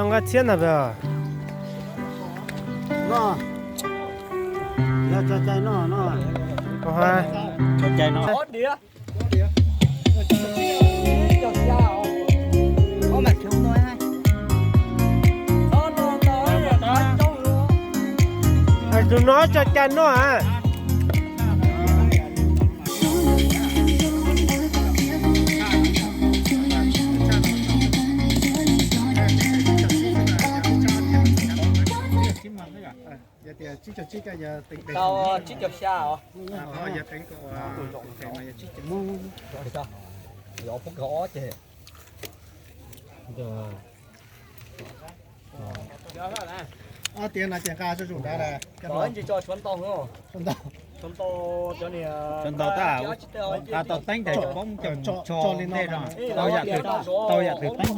Nqa txhiab ntag peb. No, yog tso cai no no. Tso cai no. Tus no tso cai no a. Tau tsib caug xya os. Ob tiav no ces nqa zuj zus nrad. Tsis tso suav ntau. Suav ntau tab, nqa tau teeb tes poob coj tso ntej no. Tau yam twg teeb hom.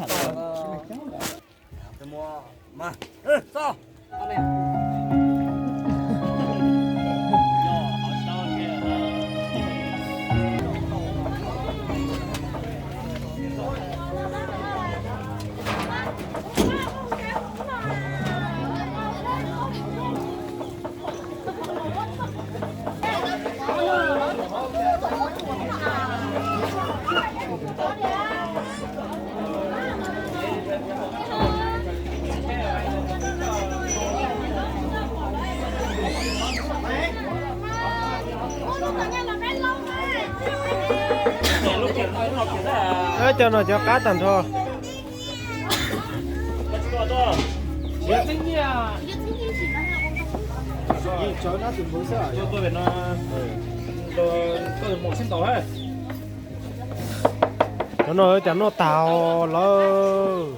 Cov no cov qab tag nrho. Cov no cas noj tag lawm.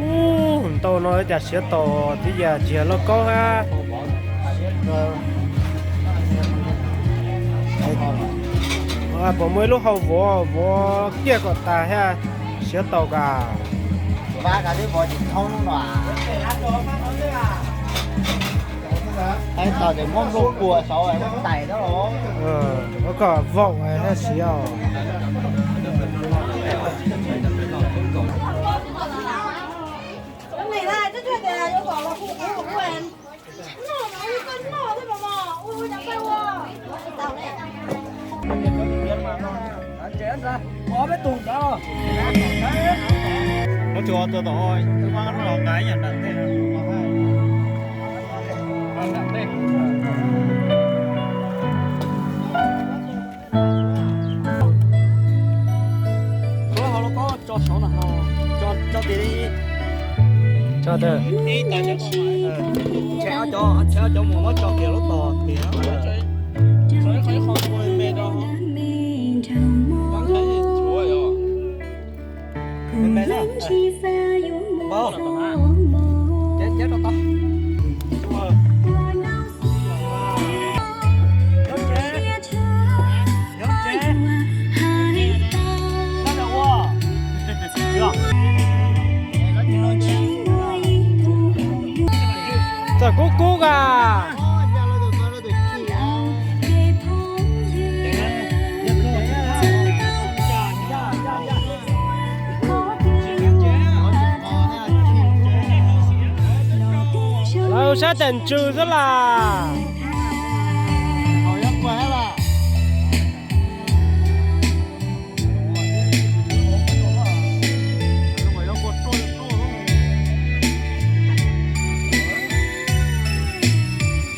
Ub, ntau no cas siav tau tib yam tsis yog lauj kaub hab. Puas muaj ib lub hau vuav, vuav kiag kom tas hab siav tau kas. Tab tom muab nplooj puas saud tais, kom voom hab siav. Txawm kub kub kas. Lawv sab tes ntsws xwb las.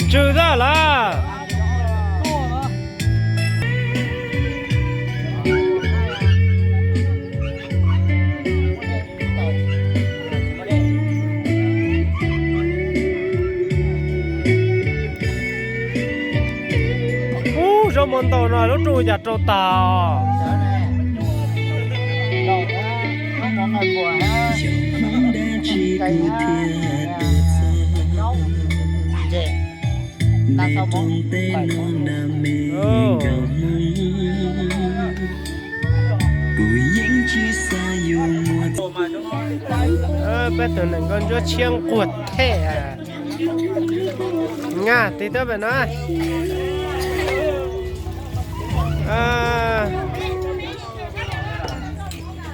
Ntsws xwb lawm. Ub, zaub mov ntau no lub rooj cas rau tas. Peb tus neeg nkauj ntsuab tshiab nquag thej. Nga, tig tuaj pem no.